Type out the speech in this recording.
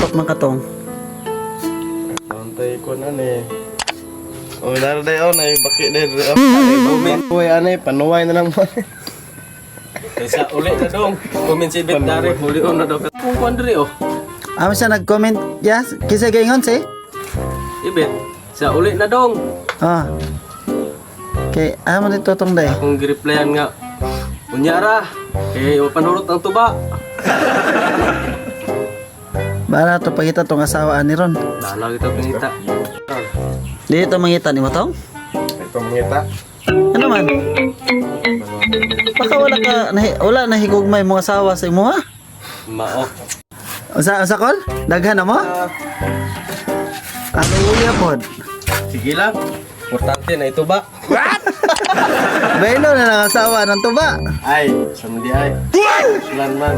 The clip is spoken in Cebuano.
Laptop man katong. Antay ko na ni. Oh, dara day oh, nay baki day. Ay, buhay anay, panuway na lang mo. Kaysa uli na dong. Comment si Bet dari, uli na daw. Kung kwan diri oh. Amo siya nag-comment, yes, kinsa gaingon si? Ibet, sa uli na dong. Ah. Okay, amo ni totong day. Akong gireplyan nga. Unya ra. Kay panurot ang tuba. Bara to pangita tong asawa ani ron. Dala kita pangita. Dito mangita ni mo tong? Ito mangita. Ano man? Baka wala ka nahi, wala nahigugmay mong asawa sa imo ha? Mao. Unsa unsa kol? Daghan na mo? Hallelujah pod. Sige lang. Importante na ito ba? Baylo na lang asawa ng tuba. Ay, samdi ay. Sulan man.